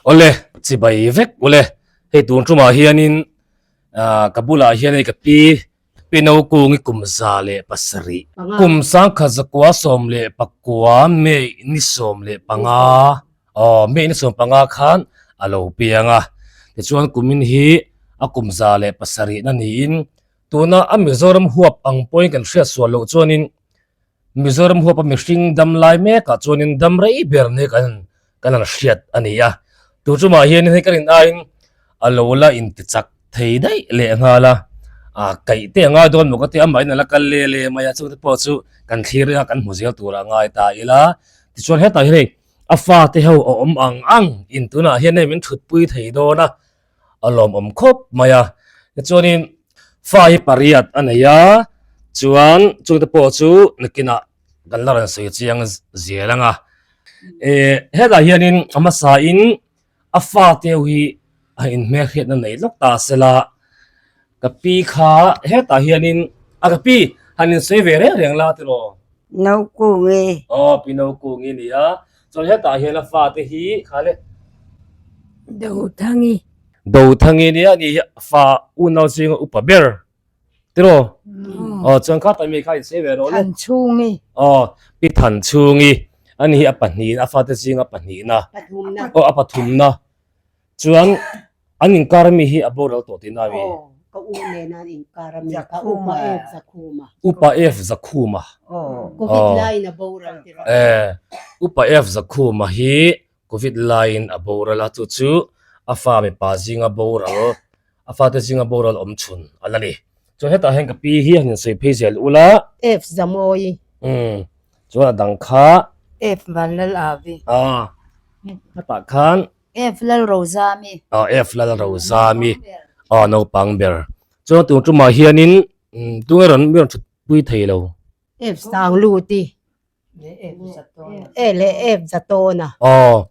Awle, chibai vek ule. Hei tun tumah hianin ah ka bulah hian hei ka pi pi Nokungi kum 107, kum 1919 May ni 15 aw May ni 15 khan a lo piang a. Tichuan kumin hi a kum 107 na niin tuna a Mizoram huap ang pawhin kan hriat sual loh chuanin Mizoram huapa mihring dam lai mekah chuanin dam rei ber nia kan kan han hriat a ni a. Tu chumah hianin hei ka rin aiin a lo la intichak thei daih leh nghal a, ah kaih te a ngai dawn maw ka ti a, amahin a la kal le le mai a, chungte pawh chu kan thlir a kan hmu zel turah a ngai ta ila. Tichuan hetah hian hei a fate ho a awm ang ang in tunah hian hei min thutpui thei dawn a, a lawmawm khawp mai a tichuanin fa hi pariat a nei a chuan chungte pawh chu nakinah kan la rawn sawi chiang zel ang a eh hetah hianin a hmasain a fate ho hi a inhmelhriatna nei lawk ta sela ka pi kha hetah hianin a ka pi han insawi ve reng reng la tiraw. Nokungi. Aw pi Nokungi a ni a Chuan hetah hian a fate hi kha le. Dothangi. Dothangi nia ni hi fa unau zinga upa ber. Tiraw? Aw chuan kha tami kha in sei ve rawh le. Thanchhungi. Aw pi Thanchhungi ani hi a pahnih a fate zinga pahnihna. Pathumna. Aw a pathumna. Chuan an inkar ami hi a boral tawh tihna ami? Aw, ka u nena an inkar ami, ka Upa F Zakhuma. Upa F Zakhuma. Aw, Covid laiin a boral ti rawh. Eh, Upa F Zakhuma hi Covid laiin a boral a, chu chu a fa mipa zinga boral, a fate zinga boral awm chhun a la ni. Chuan hetah hian ka pi hi han insawi phei zel ula. F Zamawi. Umm, chuan a dang kha. F Vanlal Avi. Ah, hetah khan. F Lalrozami. Aw F Lalrozami aw naupang ber. Chuan tun tumah hianin tunge rawn mi rawn thut pui thei lo. F Sangluti e leh F Zatawna. Aw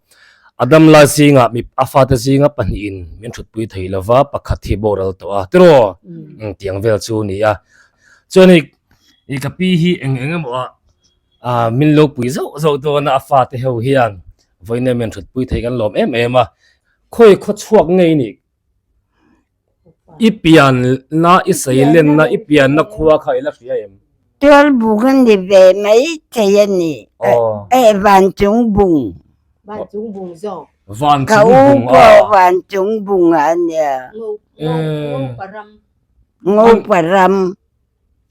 a dam lai zingah mi a fate zinga pahnihin min thut pui thei lova pakhat hi boral tawh a tiraw tiang vel chu a ni a. Chuan hei i ka pi hi eng eng emaw ah Ah min lo pui zauh zauh dawn a, a fate ho hian vawiin em em thutpui thei kan lawm em em a, khawi khaw chhuak ngei nih i pianna i seilenna i pianna khua kha i la hria em? Tual bung a ni ve mai thei a ni, e vanchung bung. Vanchung bung zawk. Vanchung Ka u bung a. pawh vanchung bung a nia. Ngopa ram. Ngopa ram.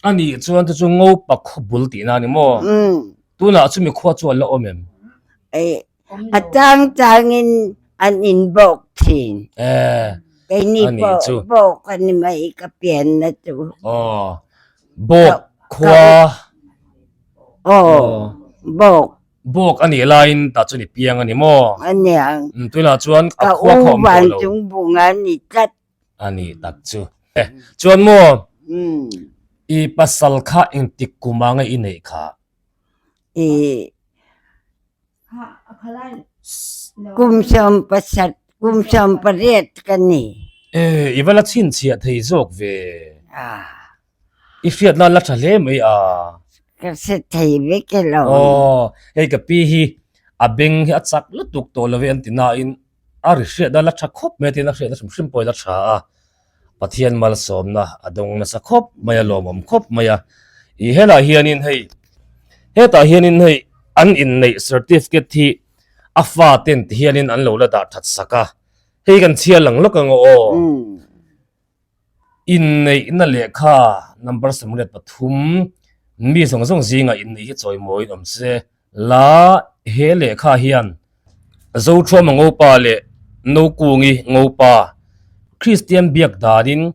A nih chuan chu chu Ngopa khaw bul tihna a ni maw? Tunah chumi khua chu a la awm em? A chang changin an inbawk thin. Keini A nih pawh chu. bawk a ni mai ka pianna chu. Aw, bawk khua. Aw, bawk. Bawk a nih laiin tah chuan i piang a ni maw? A niang. Tunah chuan a khua kha a awm tawh lo. Ka u vanchung bunga ni tlat. A nih tak chu. E, chuan maw, i pasal kha engtik kum anga i neih kha? I kum sawm pasat, kum 18 ka ni. E, i va la chhinchhiah thei zawk ve. I hriatna la tha hle mai a. Ka hre thei vek e lo. Aw, hei ka pi hi a beng hi a chak lutuk tawh lo e an ti nain a ri hriatna la tha khawp mai a tiin a hriatna hrim hrim pawhin a tha a. Pathian malsawmna a dawng nasa khawp mai a, lawmawm khawp mai a. I helai hianin hei hetah hianin hei an inneih certificate hi a fa ten ti hianin an lo la dah that sak a. Hei kan chhiar lang lawk ang aw. Inneihna lehkha number 73 mi zawng zawng zingah inneih hi chawimawiin awm se la he lehkha hian Zothuama Ngopa leh Nokungi Ngopa Kristian biak danin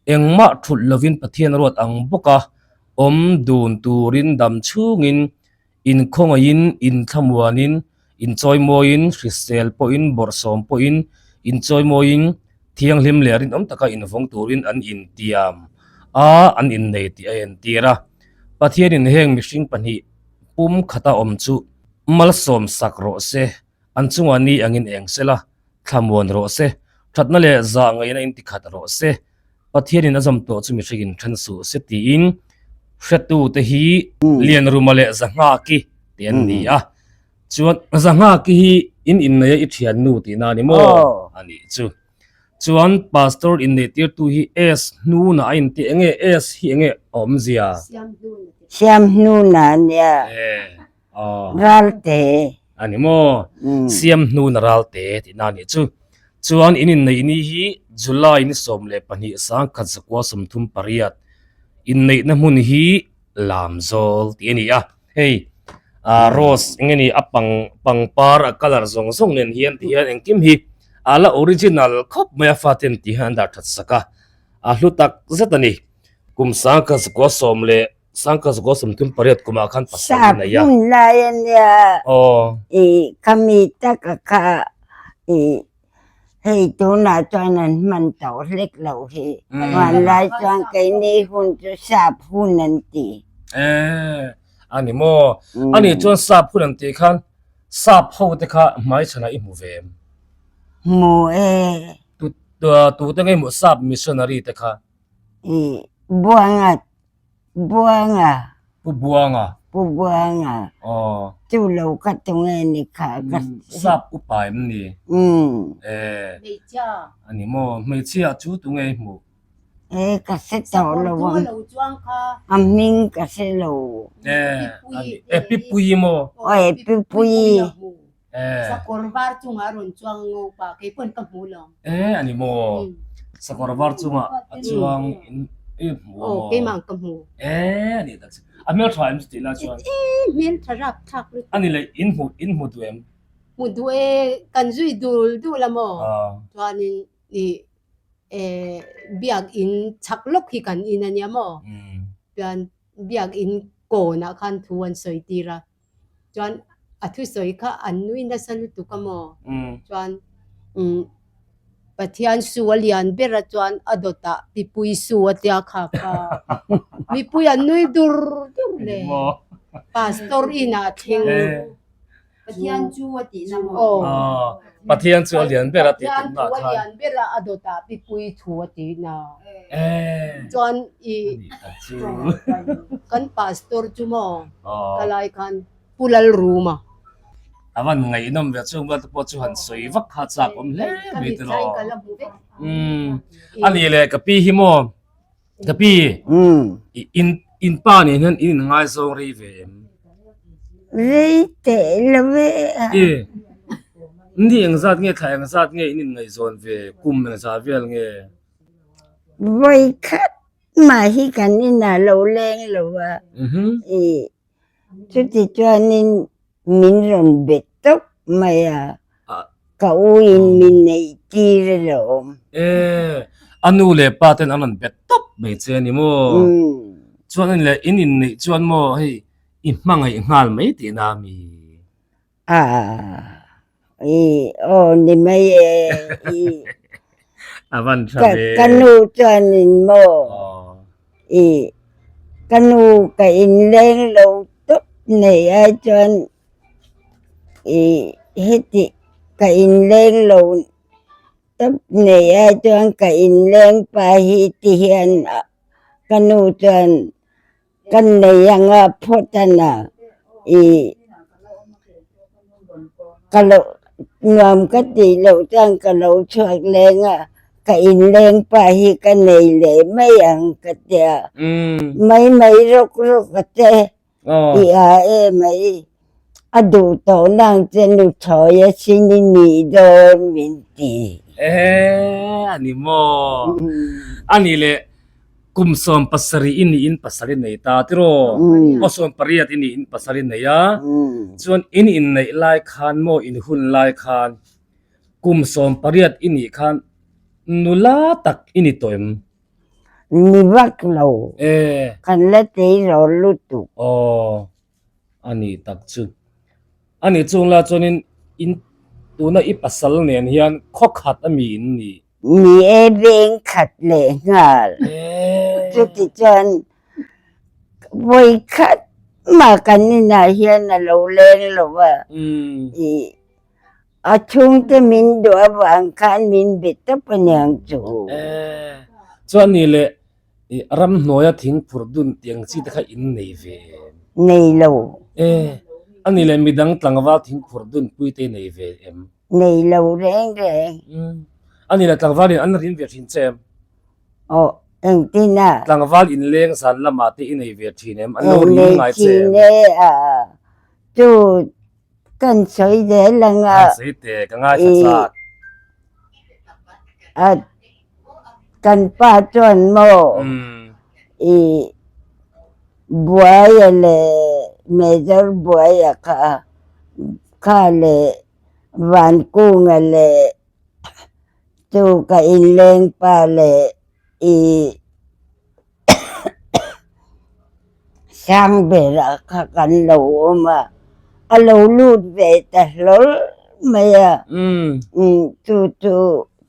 engmah thulh lovin Pathian ruat ang bawka awm dun turin dam chhungin Inkhawngaihin, inthlamuanin, inchawimawiin, hrisel pawhin, bawrhsawm pawhin, inchawimawiin, thianghlim leh rinawm taka invawng turin an intiam a, an innei tih a entir a. Pathianin heng mihring pahnih pum khata awm chu malsawm sak rawh se, an chungah ni angin eng sela, thlamuan rawh se, thatna leh zah ngaihna intikhat rawh se. Pathianin a zawm tawh chu mihringin then suh se tiin hretute hi Lianruma leh Zahnghaki te an ni a. Chuan Zanghaki hi in inneia i thiannu tihna a ni maw? A nih chu. Chuan Pastor inneihtirtu hi S hnuna a inti enge S hi enge awmzia? Siam hnuna a nia. Ralte. A ni maw? Siam hnuna ralte tihna a nih chu. Chuan in inneih ni hi July ni 12 1938 inneihna hmun hi Lamzawl tih a ni a. Hei ah rose eng nge ni a pang pangpar a colour zawng zawng nen hian ti hian engkim hi a la original khawp mai a faten ti hian an dah that sak a a hlu tak zet a ni kum sangkhat zakua sawm leh sangkhat zakua sawmthum pariat kumah khan pasal a nei a. Sap hun lai a nia Aw. ih ka mi taka kha ih Hei tunah chuan an hman tawh hlek loh hi. Hmanlai chuan keini hun chu sap hun an ti. Eh, a ni maw? A nih chuan sap hun an tih khan sap ho te kha hmaichhanah i hmu ve em? Hmu e. Tu tute nge i hmuh sap missionary te kha? I Buanga Buanga. Pu Buanga. Pu Buanga. Aw. Chu lo ka tu nge ni kha ka. Sap upa em ni? Umm. Eh. Hmeichhia. A ni maw? Hmeichhia chu tu nge i hmuh? Eh ka hre tawh lo ang. Sakawr chunga lo chuang kha. A hming ka hre lo. Eh. Eh Pipuii maw? Aw Pipuii. Eh. Sakawr var chungah a rawn chuang ngopa kei pawn ka hmu lo. Eh a ni maw? Sakawr var chungah a chuang in i hmu a maw? Aw keimah ka hmu. Eh a ni tak chu. A hmeltha em chu tih lai chuan? Eh hmeltha rapthlak lutuk. A ni leh in hmu in hmu duh em? Hmu duh e kan zui dul dul a maw? Chuanin i eh biakin chhak lawk hi kan in a nia maw? Chuan biakin kawnah khan thu an sawi tir a. Chuan a thusawi kha an nui nasa lutuk a maw? Chuan umm Pathian su a lian ber a chuan a dawtah mipui su a tia kha kha mipui an nui dur dur le Pastor inah a thleng. Pathian chu a tihna maw? Aw. Pathian chu a lian ber a tih tumna khan. Pathian chu a lian ber a a dawtah mipui thu a tihna. Chuan i kan pastor chu maw ka lai khan Pu Lalruma. A van ngaihnawm ve chung vel te pawh chu han sawi vak kha chak awm hle mai te lo. Umm a ni le ka pi hi maw ka pi i in in pa nen hian in inngaizawng rei ve em? Rei teh lo e a. I ni engzat nge thla engzat nge in inngaihzawn ve kum engzah vel nge? Vawi khat mah hi kan inah lo leng lo a, ih chuti chuanin min rawn bet tawp mai a, ka u in min neih tir alawm. E, a nu leh pa ten an rawn bet tawp mai che a ni maw? Chuan in leh in inneih chuan maw hei i hmangaih nghal mai tihna a mi? Ah, i aw ni mai e, i A van tha ka ve. ka nu chuanin maw i ka nu ka inleng lo tawp nei ai chuan i heti ka inleng lo tawp nei ai chuan ka inleng pa hi ti hian ka nu chuan Kan nei anga phawt a na i ka lo nuam ka tih loh chuan ka lo chhuak leng a, ka inleng pa hi ka nei leh mai ang ka tia. Mai mai rawk rawk a che i a e mai a duh tawh nang che nu thawi a sin i nih dawn min ti. Ehe a ni maw? A nih leh Kum 70 i niin pasal i nei ta tiraw? Aw 18 i niin pasal i nei a, chuan in inneih lai khan maw in hun lai khan kum 18 i nih khan nula tak i ni tawh em? Ni vak lo. Kan la tleirawl lutuk. Aw a ni tak chu. A nih chung la chuanin in tuna i pasal nen hian khawkhat a mi in ni? Ni e veng khat leh nghal. Chuti chuan vawi khat mah kan inah hian a lo leng lo va, ih a chhungte min duh avang khan min be tawp aniang chu. Chuan ni leh Ih ramhnuaia thing phurh dun tiang chi te kha in nei ve em? Nei lo. E. Ani leh midang tlangval thingkhur dunpui te nei ve em? Nei lo reng reng. Ani leh tlangval in an rim ve thin che em? Aw, engtin a? Tlangval inleng zan lamah te i nei ve thin em? An lo rim ngai che em? Nei thin e a, chu kan sawi zel ang a. Kan sawi teh, ka ngaithla chak. A, kan pa chuan maw i Buaia leh Major Buaia kha kha leh Vankunga leh Chu ka inleng pa leh i Sangbera kha kan lo awm a, a lo lut ve ta hlawl mai a, chu chu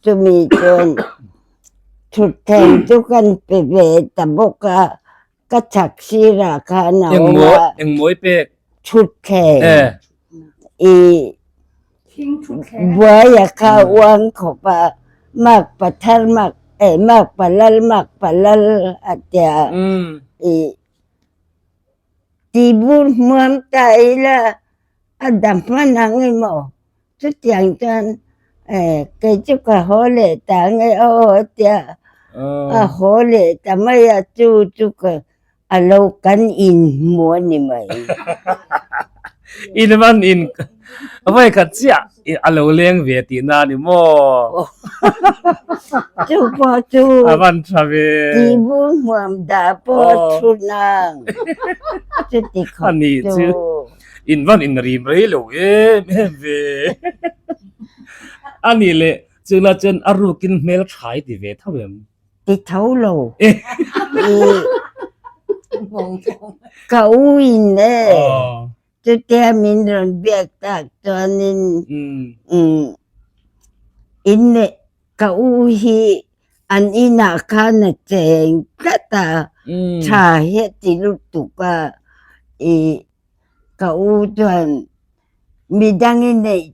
chumi chuan thutthleng chu kan pe ve ta bawk a, ka chhak sirah khan a awm a. Engmawi pek? Thutthleng. I Buaia kha uang khawp a, mak pathar mak eh mak palal mak palal a tia i tibur hmuam ta ila a dam hman ang emaw chutiang chuan eh kei chu ka haw leh ta nge aw a tia a haw leh ta mai a chu chu ka A lo kan inhmu a ni mai. In man in vawi khat chiah a lo leng ve tihna a ni maw? Chu pawh chu A van tha ve. Tihbur hmuam dah pawh a thu nang. Chuti khawp chu. In van inrim rei lo em em ve. A nih leh chula chuan a rukin hmel tha i ti ve tho em? Ti tho lo. Ka u in e. Chutia min rawn biak tak chuanin in leh ka u hi an inah khan a cheng tlat a, tha hi a ti lutuk a, i ka u chuan midang i neih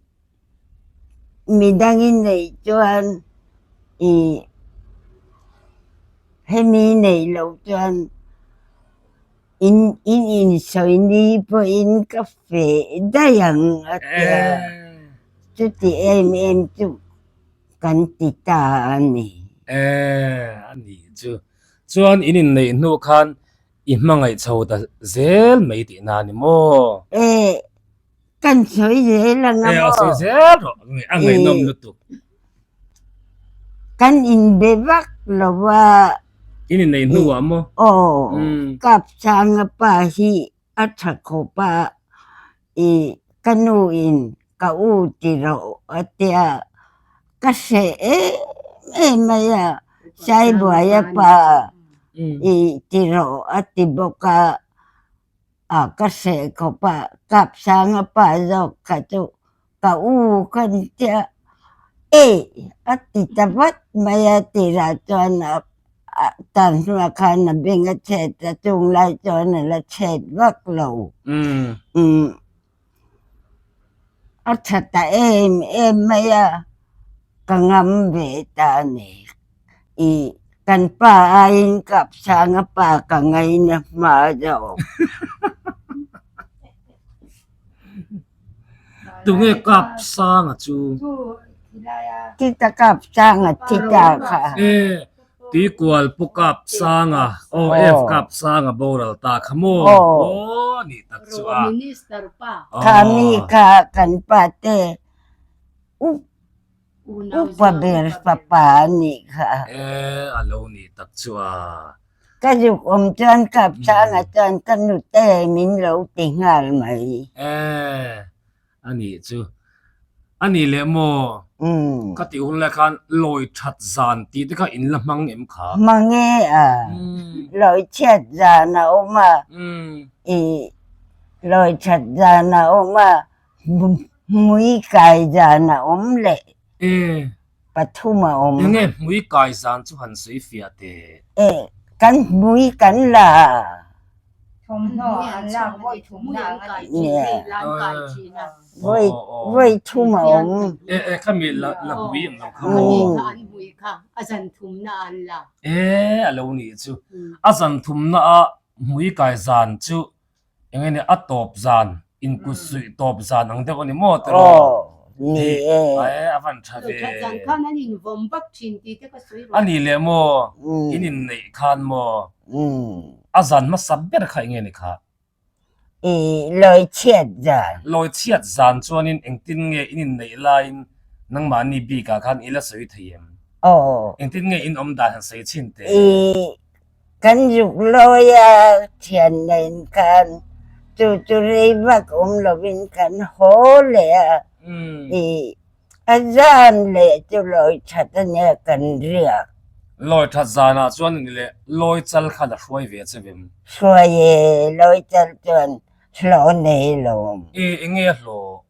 Midang i neih chuan ih hemi neih loh chuan in in insawi ni pawhin ka feh daih ang a tia chuti em em chu kan ti ta a ni. Eh a nih chu. Chuan in inneih hnu khan i hmangaih chho ta zel mai tihna a ni maw? Eh Kan sawi zel ang a maw? A sawi zel rawh, a ngaihnawm lutuk. Kan inbe vak lo va. In inneih hnuah maw? Aw, Kapsanga pa hi a tha khawp a, i ka nu in ka u ti rawh a tia, ka hreh em em mai a, Saibuaia pa i ti rawh a ti bawk a. A ka hreh khawp a, Kapsanga pa zawk kha chu ka u ka ni tia, Ei! a ti ta vat mai a, tirah chuan a tan hnuah khan a beng a chhet a, chung lai chuan a la chhet vak lo. Umm a tha ta em em mai a, ka ngam ve ta a ni. I kan pa aiin Kapsanga pa ka ngaina hma zawk. Tunge Kapsanga chu? Tita Kapsanga tita kha. E, Tuikual pu Kapsanga, OF Kapsanga boral ta kha maw? Aw, nih tak chu a. Kha mi kha kan pa te up Upa ber fapa a nih kha. E, a lo nih tak chu a. Ka zuk awm chuan Kapsanga chuan ka nute min lo ti nghal mai. E, a nih chu. A nih leh maw? Ka tih hun lai khan lawi that zan tih te kha in la hmang em kha? Hmang e a. Lawi chhiat zan a awm a. I lawi that zan a awm a. Hmui kai zan a awm leh pathum a awm. Enge hmui kai zan chu han sawi fiah teh? E, kan hmui kan la. Thawmhnaw an lak vawi thumna ang a ni. Vawi vawi thum a awm. E, e, khami la la hmui ang lo kha maw? An hmui kha a zan thumna an la. E, a lo nih chu. A zan thumna a hmui kai zan chu enge ni a tawp zan. Inkut suih tawp zan ang deuh a ni maw tiraw? Aw, ni e. Ae, a van tha ve. Tha zan khan an invawm vak thin tih te ka sawi rawh. A ni leh maw, in inneih khan maw? A zan hmasa ber kha enge ni kha? I lawi chhiat zan. Lawi chhiat zan chuanin engtin nge in inneih laiin nangmahni bikah khan i la sawi thei em? Aw. Engtin nge in awm dan han sawi chhin teh? I Kan zuk lawi a thian nen khan chu chu rei vak awm lovin kan haw leh a, i a zan leh chu lawi that a nia kan riak. Lawi that zanah chuan ni leh lawi chal khan a hruai ve che vem? Hruai e, lawi chal chuan hlawh nei lo. I enge a hlawh?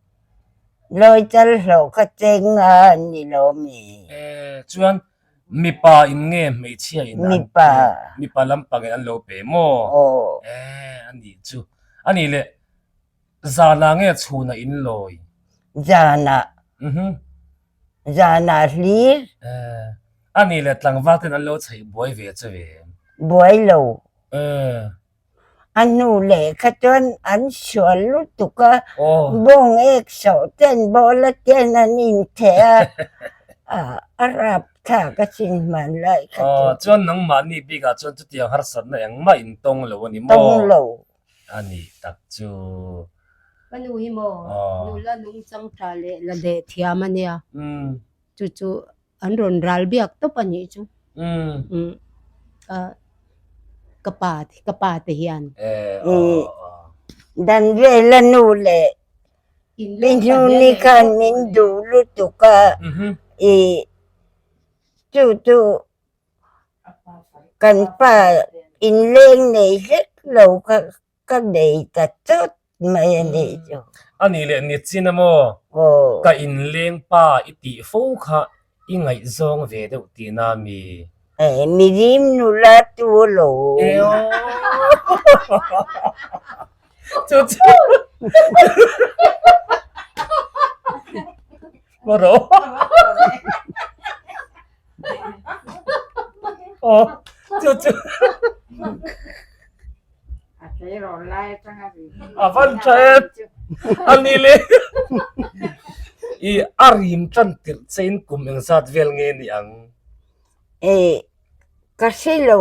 Lawi chal hlawh kha cheng a ni lo mi? E, chuan Mipa in nge hmeichhia in an Mipa. Mipa lampang in an lo pe maw? Aw. Eh, a nih chu. A nih leh, zanah nge chhunah in lawi? Zanah. Mhm. Zanah hlir. Eh, a nih leh tlangval ten an lo chheih buai ve che ve em? Buai lo. Eh. A hnu leh kha chuan an sual lutuk a, bawng ek sawh ten bawla ten an intheh a, a rap thlak a sin hman lai kha chu. Chuan nangmahni bikah chuan chutiang harsatna engmah in tawng lo a ni maw? Tawng lo. A ni tak chu. Ka nu hi maw nula nungchang tha leh la leh thiam a nia. Chu chu an rawn ral biak tawp a nih chu. Umm ka ka pa ka pa te hian. Dan vela nu leh Pinhuni khan min duh lutuk a, i chu chu kan pa inleng nei hlek lo kha Ka nei ta chawt mai a nih chu. A nih leh ni chin a maw? Aw. Ka inleng pa i tih fo kha i ngaihzawng ve deuh tihna mi? Eh, mirim nula tu lo. Eh aw. Chu chu. Marawh. Aw, chu chu. A van tha em. A ni le. I a rim tan tirh che in kum engzat vel nge ni ang? Eh, ka hre lo.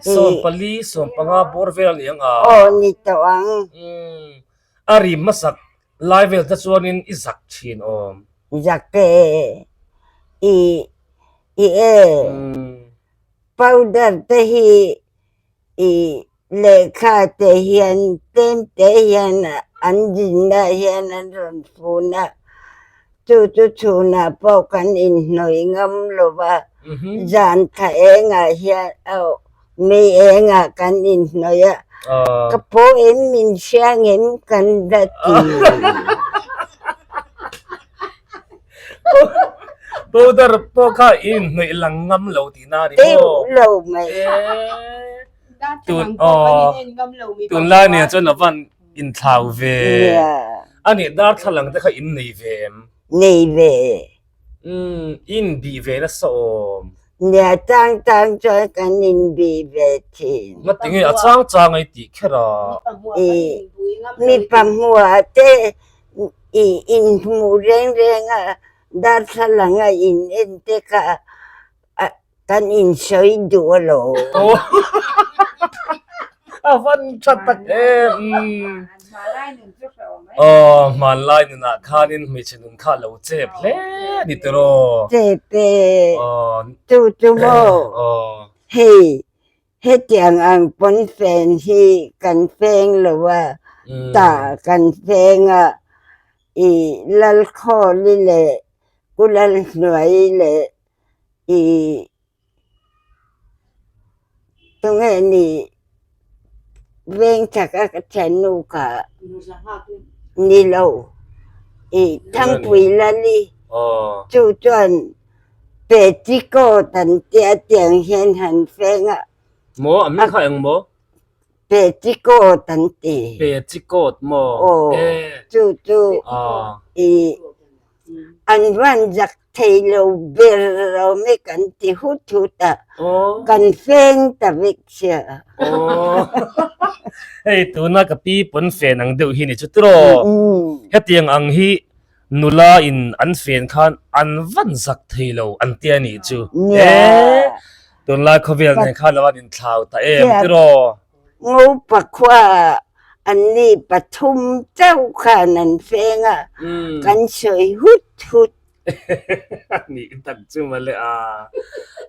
14, 15 bawr vel a ni ang a. Aw, ni tawh ang. Umm, a rim hmasak Lai vel te chuanin i zak thin awm. Zak e, i i e. Powder te hi i lehkha te hian tlem te hian an zinna hian an rawn fun a, chu chu chhunah pawh kan inhnawih ngam lo va, zan thla engah hian oh Mi engah kan inhnawih a, ka pawh em min hria ngem kan la ti. Powder pawh kha i inhnawih lang ngam lo tihna a ni maw? Deuh lo mai. Tunlai nen chuan a van inthlau ve. A nih darthlalang te kha in nei ve em? Nei ve. Umm, inbih ve nasa awm. Nia, chang chang chuan kan inbih ve thin. Nga tinge a chang chang a i tih kher a? I, mipa hmuah te i inhmuh reng reng a, darthlalang a in en te kha a Kan insawi duh alawm. A van tha tak em. Aw, hmanlai nunah khanin hmeichhe nun kha a lo chep hle a ni tiraw? Chep e, chu chu maw? Hei, hetiang ang pawnfen hi kan feng lo a, tah kan feng a, i Lalkhawli leh Kulalhnuai leh I tunge ni veng chak a ka thiannu kha ni lo i Thangpui Lali chu chuan petticoat an tia tiang hian han feng a. Maw a hming kha eng maw? Petticoat an ti. Petticoat maw? Aw chu chu i an van zak. thei lo ber awm e kan ti hut hut a, kan feng ta vek sia. Hei tuna ka pi pawn fen ang deuh hi ni chu tiraw? Hetiang ang hi nula in an fen khan an van zak thei lo an tia nih chu. Nia. Tunlai khawvel nen khan lo an inthlau ta em tiraw? Ngopa khua anni pathum chauh khan an feng a, kan sawi hut hut. Anih tak chu mawle a.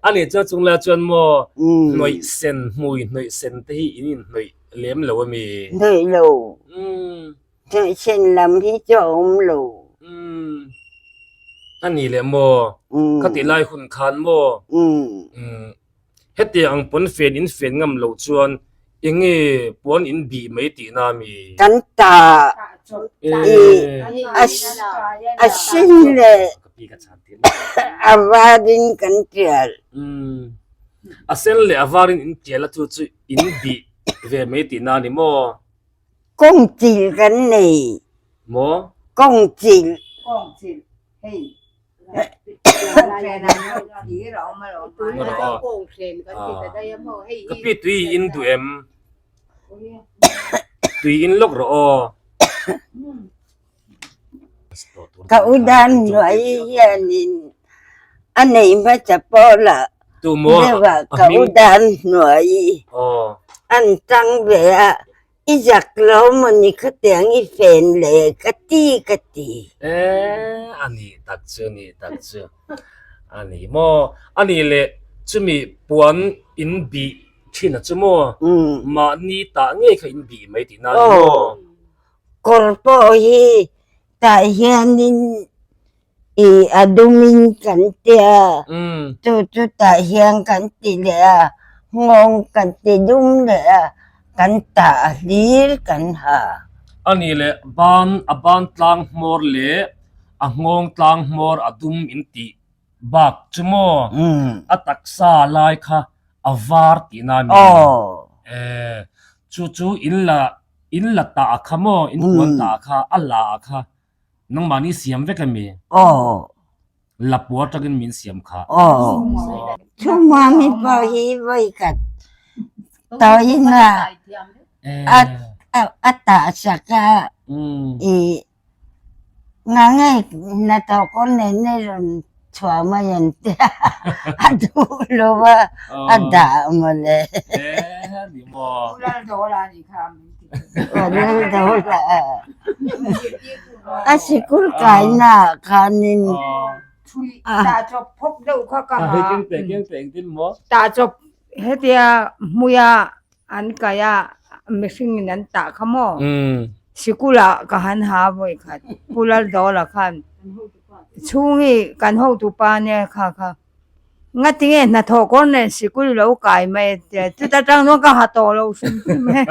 Anih chuan chunglai chuan maw hnawih sen hmui hnawih sen te hi in inhnawih lem lo a mi? Hnawih lo. Hnawih sen lam hi chu a awm lo. Anih leh maw khatih lai hun khan maw Hetiang ang pawn fen in fen ngam loh chuan enge puan in bih mai tihna a mi? Kan ta i a sin leh a varin kan tial. A sen leh a varin in tial a chu chu in bih ve mai tihna a ni maw? Kawngchilh kan nei. Maw? Kawngchilh. Kawngchilh hei. Ka pi tui in duh em? Tui in lawk rawh aw. Ka u dan hnuai hianin a nei hmasa pawl ah deuh ah ka u dan hnuai an tang ve a. I zak lo maw ni khatiang i fen le ka ti ka ti. Eh, a nih tak chu, nih tak chu. A ni maw? A nih leh chumi puan in bih thin a chu maw? Mahni tah ngei kha in bih mai tihna a ni maw? Aw, kawr pawh hi tah hianin I a dumin kan ti a, chu chu tah hian kan ti leh a, nghawng kan ti dum leh a, kan tah hlir kan ha. A nih leh ban a ban tlang hmawr leh a nghawng tlang hmawr a dum in tih bak chu maw a taksa lai kha a var tihna a ni. Chu chu in la in la tah a kha maw in puan tah a kha a la a kha. Nangmahni siam vek a mi? Aw. Lapua atangin min siam kha. Aw. Chhungmami pawh hi vawi khat tawin a a tah sak a i nga nge hnathawh kawr nen nge rawn chhuah mai an tia a duh lo a a dah mawle. A sikul kaina ah khanin Hetia hmuia an kai a mihring in an tah kha maw sikul ah ka han ha vawi khat Pu Laldawla khan chhung hi kan hotupa nia kha kha. Ngatinge hnathawh kawr nen sikul i lo kai mai a tia, chuta tang chuan ka ha tawh lo hrim hrim e.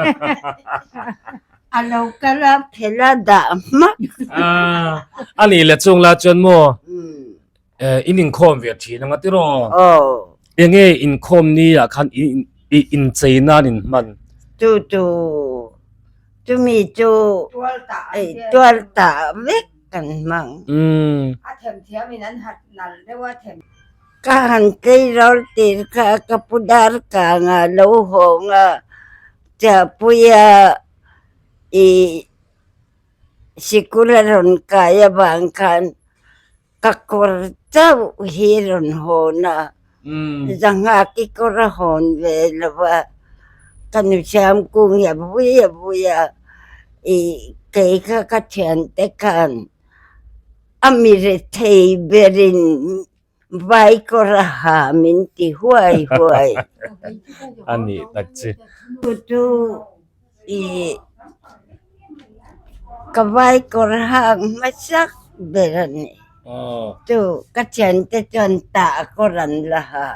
A lo kal a phel a dah hmak. A nih leh chung la chuan maw in inkhawm ve thin ang a tiraw? Aw. Enge inkhawm ni ah khan i inchei nan in hman? Chu chu chumi chu tual tah vek kan hmang. A themthiam in an hat nal deuh a them. Ka han tleirawl tir kha ka pu dar kanga lo hawng a, Chahpuia i sikul a rawn kai avang khan ka kawr chauh hi rawn hawn a, zangha ki kawr a hawn ve lo va, ka nu siam kung hi a vui a vui a, ih kei kha ka thiante khan a mi rethei berin vai kawr a ha min ti huai huai. A nih tak chi. Chu chu ih ka vai kawr hak hmasak ber a ni. Chu ka thiante chuan tah kawr an la ha.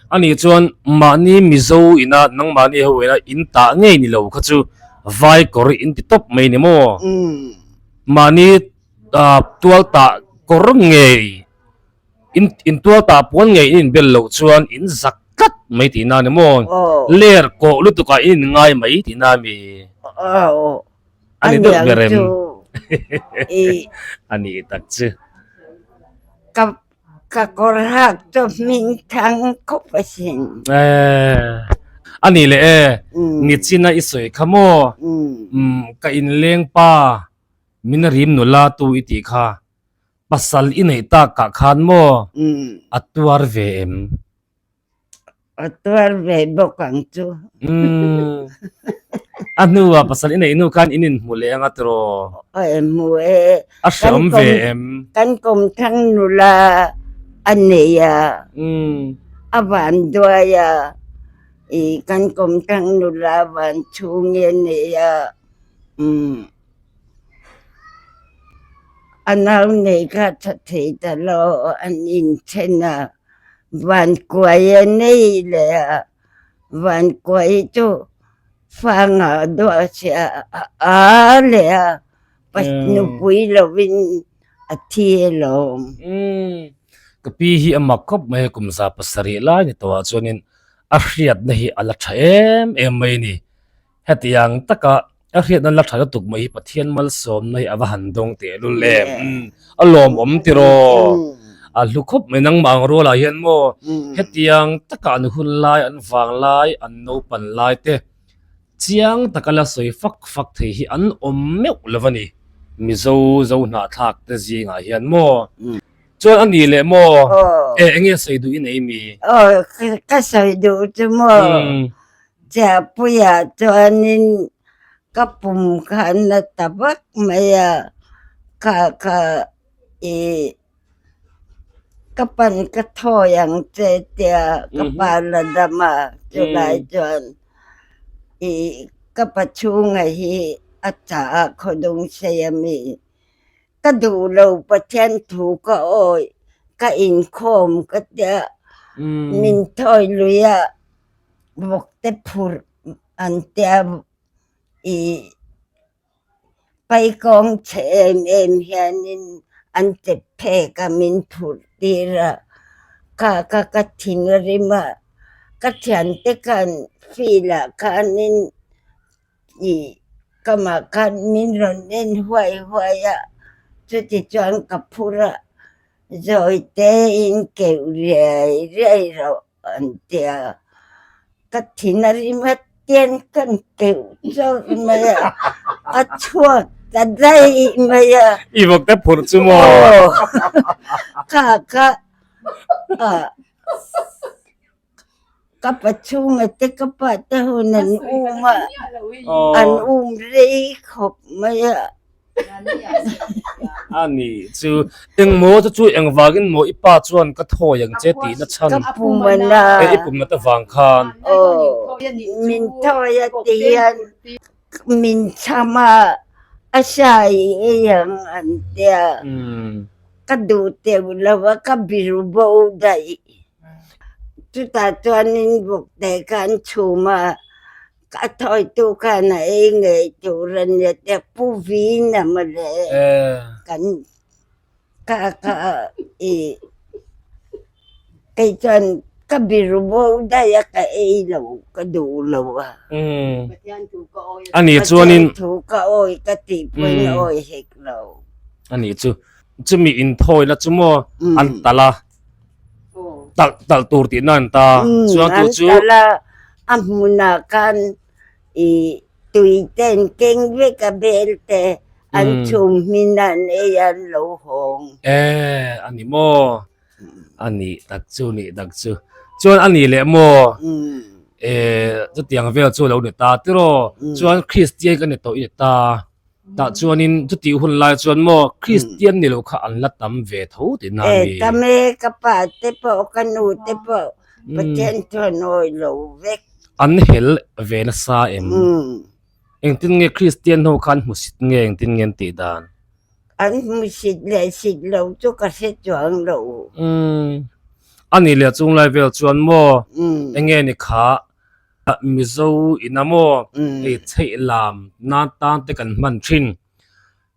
A nih chuan mahni Mizo ina nangmahni ho ina in tah ngei ni lo kha chu vai kawr in ti tawp mai ni maw? Mahni tual tah kawr ngei In in tual tah puan ngei in inbel loh chuan in zak tlat mai tihna a ni maw? Ler kawh lutuk ah in inngai mai tihna a mi? A ni deuh ber em? A ni tak chu. Ka. Ka kawr hak chu hming thang khawp asin. Eh, a ni leh e, nichin a i sawi kha maw? Umm, ka inleng pa min rim nula tu i tih kha, pasal i neih tak kah khan maw a tuar ve em? A tuar ve bawk ang chu. Umm, a hnuah pasal i neih hnu khan in inhmu leh anga tiraw? Aw hmu e. A hreawm ve em? Kan kawmthlang nula a nei a, a van duai a, ih kan kawmthlang nula van chhung hi a nei a, umm. A nau nei kha tha thei ta lo an inthen a, van kuai a nei leh a, van kuai chu fa ngah duah sia a a leh a, nupui lovin a thi alawm. Umm, ka pi hi a mak khawp mai a, kum 700 lai ni tawhah chuanin a hriatna hi a la tha em em mai a ni. Hetiang taka a hriatna la tha lutuk mai hi Pathian malsawmna hi a va han dawng teh lul em. A lawmawm tiraw? A hlu khawp mai nangmah ang rualah hian maw hetiang taka an hun lai, an vang lai, an naupan lai te chiang taka la sawi fak fak thei hi an awm meuh lo a ni. Mizo zo hnahthlak te zingah hian maw chuan a ni leh maw e enge sawi duh i nei mi? Aw ka sawi duh chu maw. Chiahpuiah chuanin ka pum kha a na ta vak mai a, kha kha ih ka pan ka thawi ang che tia ka pa la dam a, chulai chuan ih ka pa chhunga hi a chah a khawdung sei a mi. Ka duh lo Pathian thu ka awih ka inkhawm ka tia min thawi lui a vawk te phurh an tia ih paikawng chhe em em hianin an chep phek a min phurh tir a kha kha ka thin a rim a ka thiante khan field ah khanin Ih ka mah khan min rawn en huai huai a, chuti chuan ka phur a, zawi tein keuh riai riai rawh an ti a, ka thin a rim a tian kan keuh zawk mai a, a chhuak ta daih mai a. I vawk te phurh chu maw? Aw kha kha ah. Ka pa chhunga te ka pa te hun an um a, an um rei khawp mai a. A ni chu engmaw chu chu engvangin maw i pa chuan ka thawi ang che tihna chhan Ka pum a na. E i pum nat avang khan. Aw min thawi a ti hian min chham a, a hrai ei ang an tia. Ka duh teuh lo a ka biru bo daih. Chutah chuanin vawkte kha an chhum a, a thawitu khan a ei ngei tur a nia tia Pu Vina mawle kan kha kha ih kei chuan ka biru bo daih a ka ei lo ka duh lo a. Ani chuanin Pathian thu ka awi ka tih pawhin awi hek lo. Ani chu chumi inthawina chu maw an talh a. Talh talh tur tih na an ta. Chuan tu chu. An talh a, a hmunah khan i tui te an keng vek a bel te an chhum hmin a an ei a an lo hawng. E a ni maw? A nih tak chu nih tak chu. Chuan a nih leh maw? E chutiang vel chu a lo ni ta tiraw? Chuan Kristian ka ni tawh i ni ta. Tah chuanin chutih hun lai chuan maw Kristian ni lo kha an la tam ve tho tih na a ni. E tam e, ka pa te pawh ka nu te pawh Pathian chuan awi lo vek. An hel ve nasa em? Engtin nge Kristian ho kha an hmusit nge engtin nge an tih dan? An hmusit leh sit lo chu ka hre chuang lo. A nih leh chung lai vel chuan maw enge ni kha Mizo ina maw hei chheih lam nan tan te kan hman thin.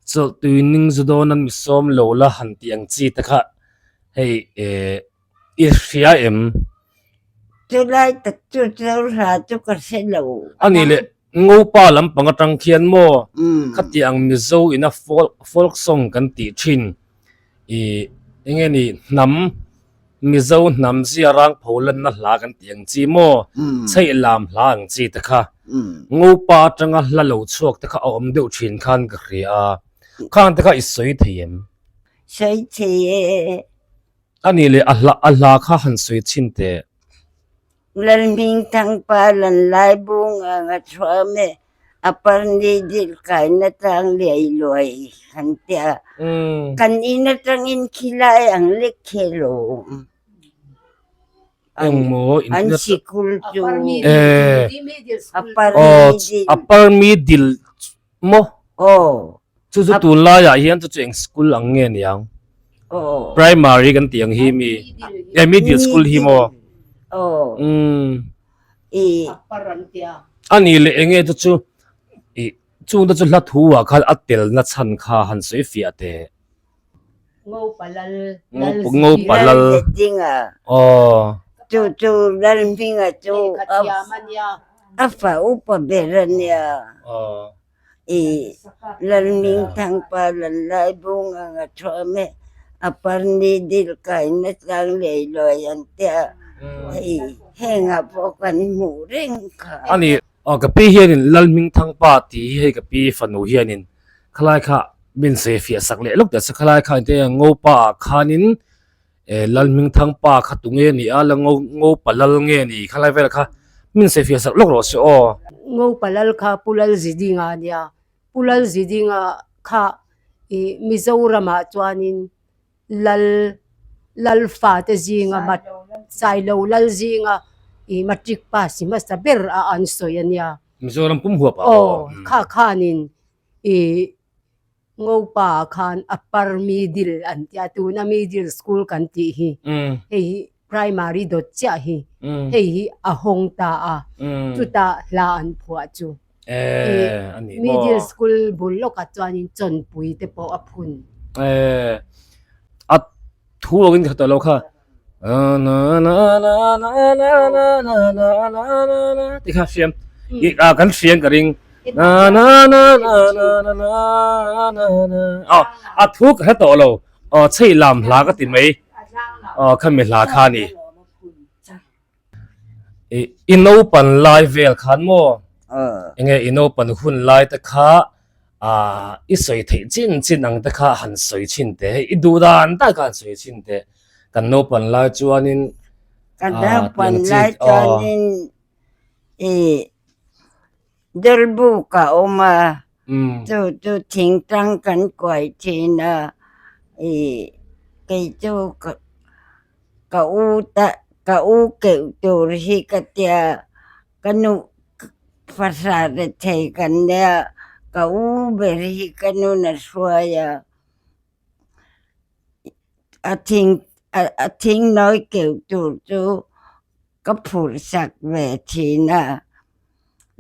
Chawlh tui ning zu dawn a mi sawm lo la han tih ang chi te kha hei eh i hria em? Chulai tak chu Chauhra chu ka hre lo. A nih leh Ngopa lampang atang khian maw khati ang Mizo ina folk folk song kan tih thin ih enge ni hnam. Mizo hnam zia rang pho lanna hla kan tih ang chi maw? Chheih lam hla ang chi te kha. Ngopa atanga hla lo chhuak te kha a awm deuh thin khan ka hria a. Khang te kha i sawi thei em? Sawi thei e. A nih leh a hla a hla kha han sawi chhin teh. Lalhmingthangpa Lanlai bunga nga chhuam e, a parni dil kaina tlang liai luai han tia. Kan in atangin khilai ang lek khi alawm. Engmaw An sikul chu a parni dil. A parni dil maw? Aw. Chu chu tunlaiah hian chu chu eng school ang nge niang? Aw. Primary kan tih ang hi mi eh middle school hi maw? Aw. Umm. I. A nih leh eng nge chu chu ih chung te chu hla thu ah khan a tel na chhan kha han sawi fiah teh. Ngopa lal. Ngopa lal. Lal Zetdinga. Aw. Chu chu lal hminga chu a fa upa ber a nia. Aw. I Lalhmingthangpa Lanlaibung ang a thuam e, a parni dil kaina tlang lei luai an tia, hei hengah pawh kan hmuh reng kha. A ni, aw ka pi hianin Lalhmingthangpa tih hi hei ka pi fanu hianin khalai kha min sawi fiah sak leh lawk teh se khalai kha engtin nge Ngopa ah khanin Eh Lalhmingthangpa kha tu nge ni a, la ngo Ngopa lal nge ni khalai vel kha min sawi fiah sak lawk rawh se aw. Ngopa lal kha Pu Lalzidinga a nia, Pu Lalzidinga kha ih Mizoramah chuanin lal lal fate zinga mat Sailo lal zinga ih matric pass hmasa ber a an sawi a nia. Mizoram pum huap ah aw. Aw kha khanin ih Ngopa ah khan Upper Middle an tia tuna Middle School kan tih hi hei hi Primary dawt chiah hi hei hi a hawng ta a chutah hla an phuah chu Middle School bul lawkah chuanin chawnpui te pawh a phun. A thu angin ka hre tawh lo kha ti kha hriam kan hriam ka ring a thu ka hre tawh lo aw chhei lam hla ka ti mai aw khami hla kha ni i naupan lai vel khan maw enge i naupan hun lai te kha Aaa i sawi theih chin chin ang te kha han sawi chhin teh hei i duh dan tak kha han sawi chhin teh kan naupan lai chuanin Kan naupan lai chuanin i Dawlbuk a awm a chu chu thingtlang kan kuai thin a i kei chu ka ka u ta ka u keuh tur hi ka tia Ka nu fahra rethei kan nia, ka u ber hi ka nun a hruai a, a thing a thing nawi keuh tur chu ka phurh sak ve thin a,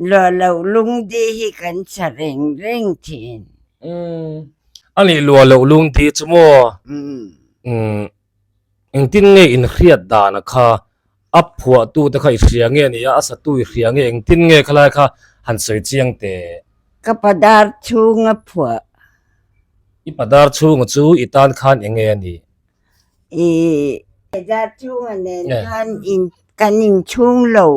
luah loh lungdi hi kan sa reng reng thin. Umm a nih luah loh lungdi chu maw? Umm engtin nge inhriat dan a kha A phuahtu te kha i hria nge ni a, a satu i hria nge engtin nge khalai kha han sawi chiang teh. Ka padar chhunga phuah. I padar chhunga chu i tan khan eng nge a nih? I padar chhunga nen chuan in kan inchhung lo.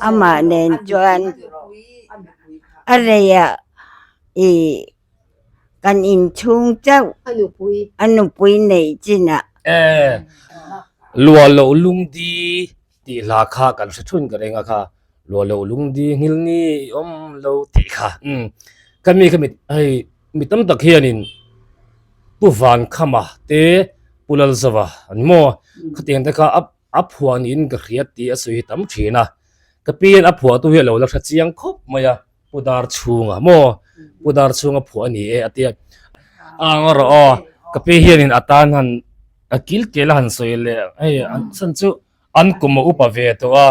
Amah nen chuan a reiah i Kan inchhung chauh a nupui neih chinah. E, Lua loh lungdi tih hla kha kan hre thun ka reng a kha, Lua loh lungdi nghil ni i awm lo tih kha. Umm, ka mi kha mi hei mi tam tak hianin Pu Vankhama te Pu Lalzova an maw khatiang te kha a a phuah niin ka hria tih a sawi hi tam thin a, ka pi hian a phuahtu hi a lo la hre chiang khawp mai a. Pu Dar chhunga maw Pu Dar chhunga phuah a ni e a tia a ang erawh aw ka pi hianin a tan han a kil kel a han sawi leh hei an chhan chu an kum a upa ve tawh a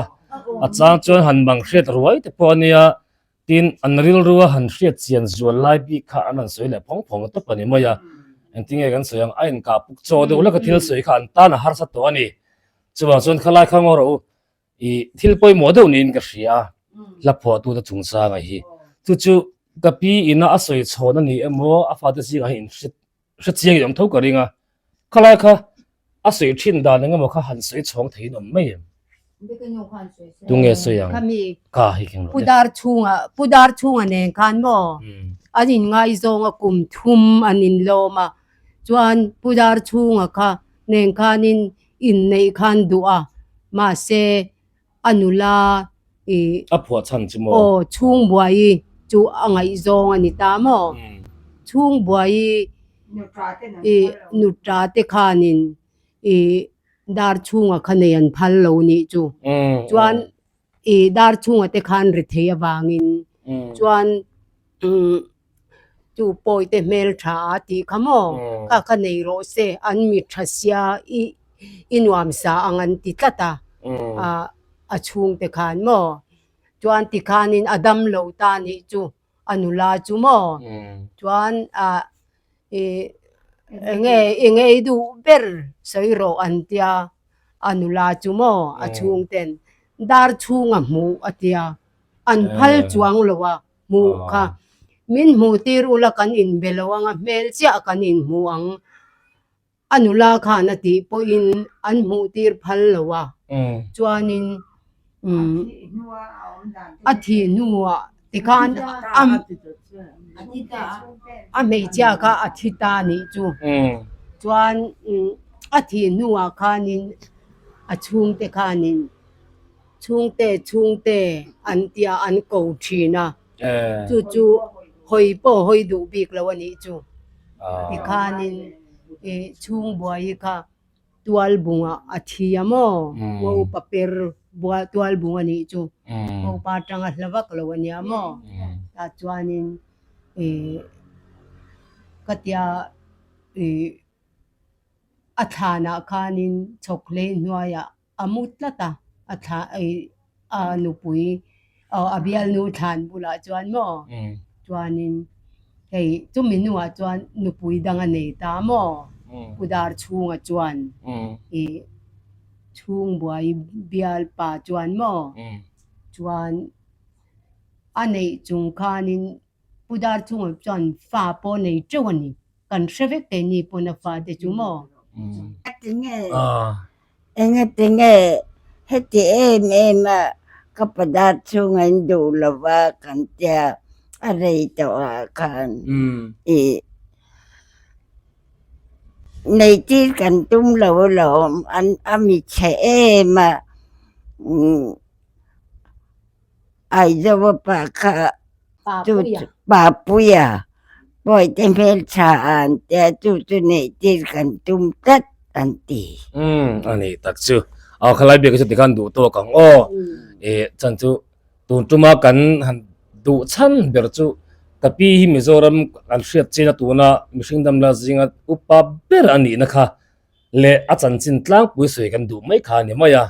a chang chuan han bang hriat ruai te pawh a nia tin an rilrua han hriat chian zual lai bik kha an han sawi leh phawng phawng tawp a ni mai a engtin nge kan sawi ang a inkah puk chaw deuh leka thil sawi kha an tan a harsa tawh a ni chuvang chuan khalai kha ngaw rawh u I thil pawimawh deuh niin ka hria a, hla phuahtute chungchanga hi. Chu chu ka pi ina a sawi chhawn a ni emaw a fate zingah hian in hre chiang in awm tho ka ring a. Khalai kha a. A sawi thin dan eng emaw kha han sawi chhawng theiin awm mai em? Tunge sawi ang? Ka hei keng rawh le. Pu Dar chhunga Pu Dar chhunga nen khan maw an inngaizawng a kum thum an inlawm a, chuan Pu Dar chhunga kha nen khanin inneih khan duh a, mahse a nula ih A phuah chhan chu maw? Aw chhungbuai chu a ngaihzawng a ni ta maw? Chhungbuai ih nuta te khanin ih dar chhunga kha nei an phal lo nih chu. Chuan ih dar chhunga te khan ri thei avangin chuan umm chu pawi te hmel tha a tih kha maw? Kha kha nei rawh se an mi tha sia i i nuam sa ang an ti tlat a ah a chhung te khan maw? Chuan tikhanin a dam lo ta nih chu a nula chu maw? Chuan ah ih enge enge i duh ber sawi rawh an tia a nula chu maw a chhung ten dar chhunga hmuh a tia an phal chuang lo a. Hmuh kha min hmuh tir ula kan inbe lo ang a, hmel chiah kan inhmu ang. A nula khan a tih pawhin an hmuh tir phal lo a, chuanin a thih hnuah tikhan a hmeichhia kha a thi ta a nih chu. Chuan a thih hnuah khanin a chhungte khanin. Chhungte chhungte an tia an ko thin a, chu chu hawi pawh hawi duh bik lo a nih chu. Tikhanin ih chhungbuai kha tualbungah a thi a maw? Ngo upa per bual tualbung a nih chu. Ngo upa atanga hla vak lo a nia maw? Tah chuanin ih ka tia ih a thlanah khanin chhawkhlei hnuaiah A mu tlat a, a thla ei a nupui aw a bialnu thlan bulah chuan maw chuanin hei chumi hnuah chuan nupui dang a nei ta maw Pu Dar chhunga chuan ih chhungbuai bialpa chuan maw chuan a neih chung khanin Pu Dar chhunga chuan fa pawh nei teuh a ni. Kan hre vek keini pawn a fate chu maw? Tinge engatinge heti em em a ka padar chhunga in duh lova kan tia a rei tawh ah khan ih nei tir kan tum lo alawm an a mi chhe em a Aizawa pa kha chu Papuia pawite hmeltha an tia chu chu neih tir kan tum tlat an ti. Umm a nih tak chu. Aw khalai biak hi chu tikhan duh tawk ang aw. Ih chan chu tun tuma kan han duh chhan ber chu ka pi hi Mizoram kan hriat chin a tuna mihring damla zinga upa ber a nihna kha leh a chanchin tlangpui sawi kan duh mai kha a ni mai a,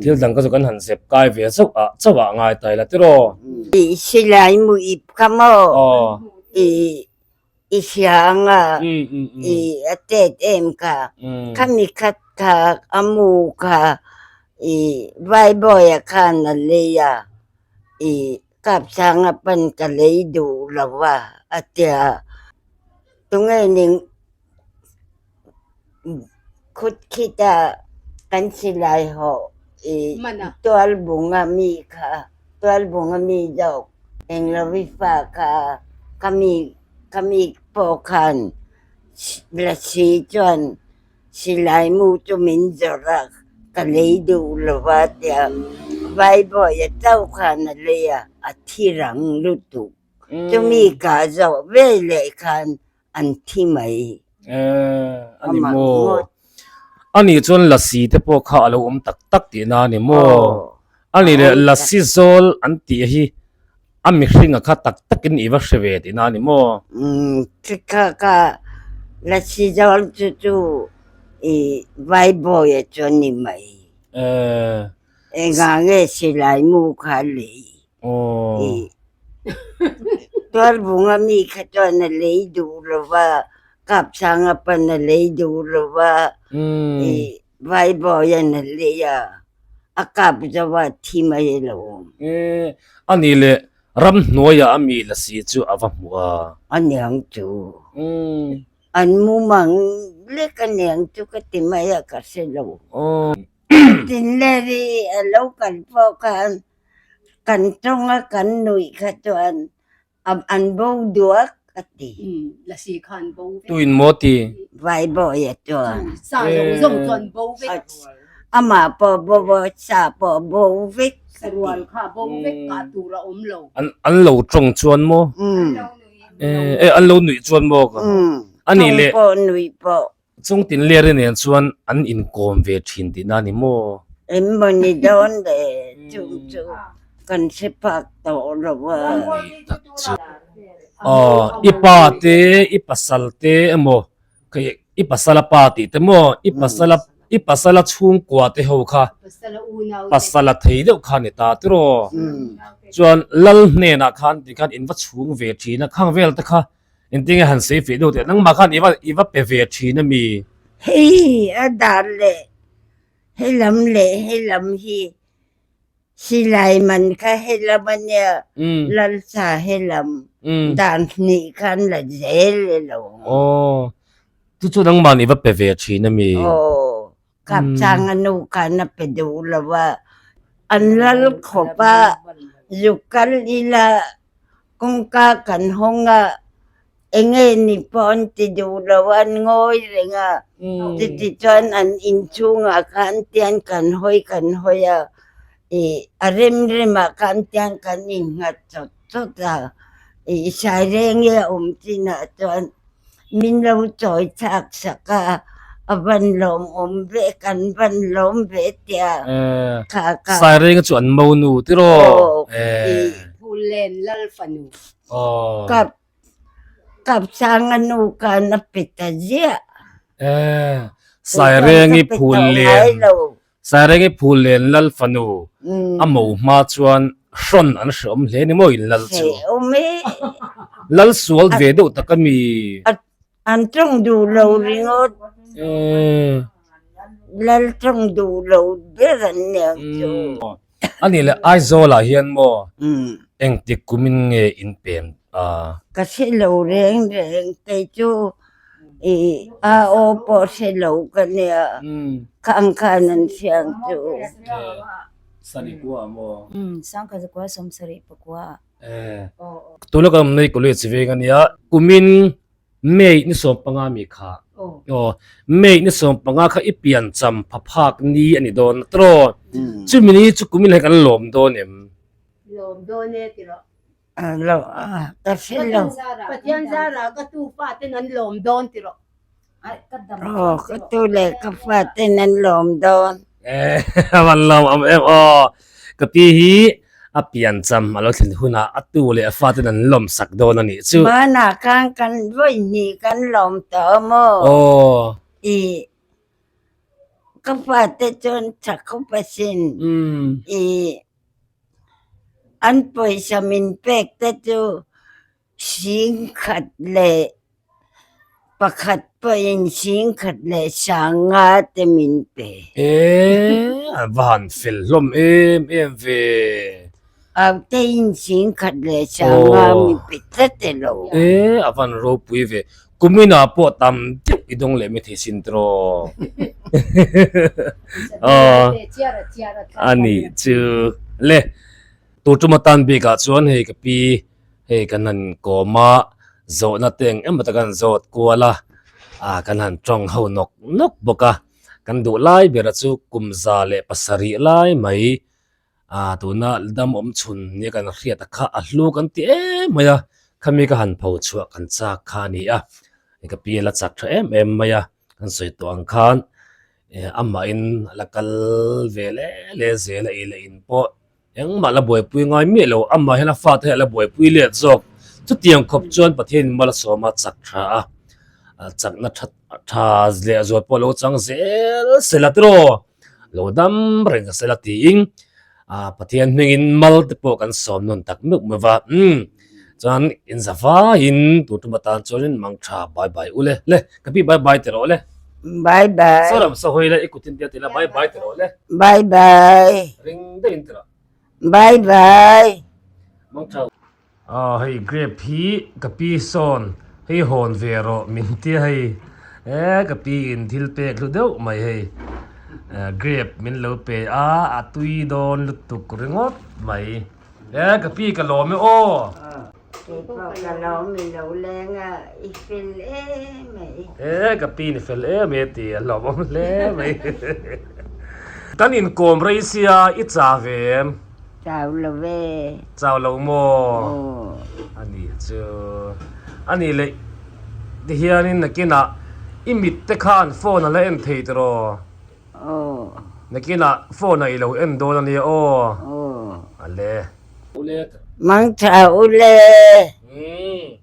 thil dang kha chu kan han zep kai ve chauh ah chauh ah ngai ta ila tiraw. I silai mu ip kha maw i i hria ang a i a tet em kha khami khat kha a mu kha i Vaibawi-a khan a lei a i Kapsanga pan ka lei duh lo a a tia tunge ning Khut khita kan silai hawh i tualbunga mi kha tualbunga mi zawk englo i fa kha khami khami pawh khan lasi chuan silai mu chu min zawrh a ka lei duh lo a tia Vaibawia chauh khan a lei a a thi rang lutuk chumi kah zawh veleh khan an thi mai. Eh, a ni maw? A nih chuan lasi te pawh kha a lo awm tak tak tihna a ni maw? A nih leh lasi zawl an tih hi a mihringa kha tak takin i va hre ve tihna a ni maw? Umm, chikha kha lasi zawl chu chu i Vaibawia chu a ni mai. Eh. Engah nge silai mu kha lei? Aw. Tualbunga mi kha chuan a lei duh lo va, Kapsanga pawn a lei duh lo va, i Vaibawian a lei a, a kap zo a thi mai a lo awm. E, a nih leh ramhnuaiah a mi lasi chu a va hmuh a. A niang chu. An mumang lek aniang chu ka ti mai a ka hre lo. Tinleri a lo kal pawh khan kan tawnga kan nuih kha chuan an bo duak a ti. Lasi kha an bo vek. Tuin maw ti? Vaibawia chuan. Sa zawng zawng chu an bo vek. Amah pawh bo a, sa pawh bo vek a ti. Sarual kha bo vek kah tur a awm lo. An lo tawng chuan maw? E an lo nuih chuan maw ka? A nih leh. Tawng pawh nuih pawh. Chung tinleri nen chuan an inkawm ve thin tihna a ni maw? Engmaw ni dawn le chung chu kan hre phak tawh lo a. Tak chu. Aw, i pa te, i pasal te emaw, i pasala pa tih te maw, i pasala i pasala chhungkua te ho kha pasala thei deuh kha a ni ta tiraw? Chuan lal hnenah khan tikhan in va chhung ve thin a, khang vel te kha Engtinge han sawi feh deuh teh nangmah khan i va i va pe ve thin a mi? Hei a dan leh he lam leh he lam hi silai man kha he lam a nia lalsa he lam dan hnih khan la zel e lo. Aw chu chu nangmah i va pe ve thin a mi? Aw Kapchang a nu khan a pe duh lo a, an lal khawp a, zuk kal ila kawngka kan hawng a, enge ni pawh an ti duh lo a, an ngawi reng a, chuti chuan an inchhungah khan tian kan hawi kan hawi a, ih a rem remah khan tian kan innghat chawt chawt a, ih Sairenge a awm chinah chuan. Min lo chawi chak sak a, a van lawmawm ve, kan van lawm ve tia kha ka. Sairenga chu an mo nu tiraw? Aw. Phulen lal fanu. Aw. Kap Kapsanga nu khan a pe ta ziah. Sairengi Phulen Sairengi Phulen lal fanu a mo hma chuan hrawn an hreawm hle ni maw in lal chu. Hreawm e. Lal sual ve deuh tak a mi. An tawng duh lo ringawt. Lal tawng duh lo ber an nia chu. A nih leh Aizawl ah hian maw engtik kumin nge in pem a? Ka hre lo reng reng kei chu i a aw pawh hre lo ka nia kha ang khan an hriang chu. Sarikua maw? Sangkazakua sawmsarih pakua ah. Tuna kan awm nei college veng a nia kumin May ni 15 mi kha aw May ni 15 kha i pian cham pha phak ni a ni dawn tiraw chumi ni chu kumin hei kan lawm dawn em? Lawm dawn e tiraw. Lo ka hre lo. Pathian zara ka tu fa ten an lawm dawn tiraw. Aw ka tu leh ka fa ten an lawm dawn. A van lawm awm em aw. Ka pi hi a pian cham a lo thlen hunah a tu leh a fa ten an lawm sak dawn a nih chu. Hmanah khan kan vawi hnih kan lawm tawh a maw? Aw. I ka fate chuan tha khawp asin. I an pawisa min pek te chu Singkhat leh pakhat pawhin singkhat leh sanga te min pe. E, a va han fel hlawm em em ve. Autein singkhat leh sanga min pe tlat e lo. E, a van ropui ve. Kuminah pawh tam deuh i dawng leh mai thei sin tiraw. Aw, a nih chu. Le, tur tum atan bikah chuan hei ka pi Hei kan han kawm a, zawhna te eng emaw tak an zawt kual a, ah kan han tawng ho nawk nawk bawk a, kan duh lai bera chu kum 107 lai mai ah tuna dam awm chhun nia kan hriat a kha a hlu kan ti em mai a, khami ka han pho chhuah kan chak kha a ni a, ka pi a la chak tha em em mai a, kan sawi tawh ang khan amahin a la kal ve leh leh zel a ei leh in pawh. Engmah la buaipui ngai miah lo, amah hian a fate hi a la buaipui let zawk. Chutiang khawp chuan Pathianin mal a sawm a, chak tha a, chakna tha tha leh zual pawh a lo chang zel sela tiraw, lo dam reng sela tiin Pathian hmingin mal te pawh kan sawm nawn tak meuh meuh va. Umm chuan in za vaiin tur tum atan chuanin mang tha bye bye u le, le ka pi bye bye ti rawh le. Bye bye. Saram sahawi la i kutin tia ti la bye bye ti rawh le. Bye bye. Ring deuhin ti rawh. Bye bye. Mang tha. Aw hei grape hi ka pi sawn. Hei hawn ve rawh min tia hei e ka pi in thil pek hlu deuh mai hei grape min lo pe a a tui dawn lutuk ringawt mai e ka pi ka lawm e aw. Kei pawh ka lawm i lo leng a i fel em mai. E ka pi ni fel em e ti a lawmawm hle mai. Kan inkawm rei sia i cha ve em? Chau lo ve. Chau lo maw? A ni chu. A ni leh tihianin nakinah i mit te khan phone a la en thei tiraw? Aw. Nakinah phone ah i lo en dawn a nia aw. Aw. A le. Mangtha ule. Umm.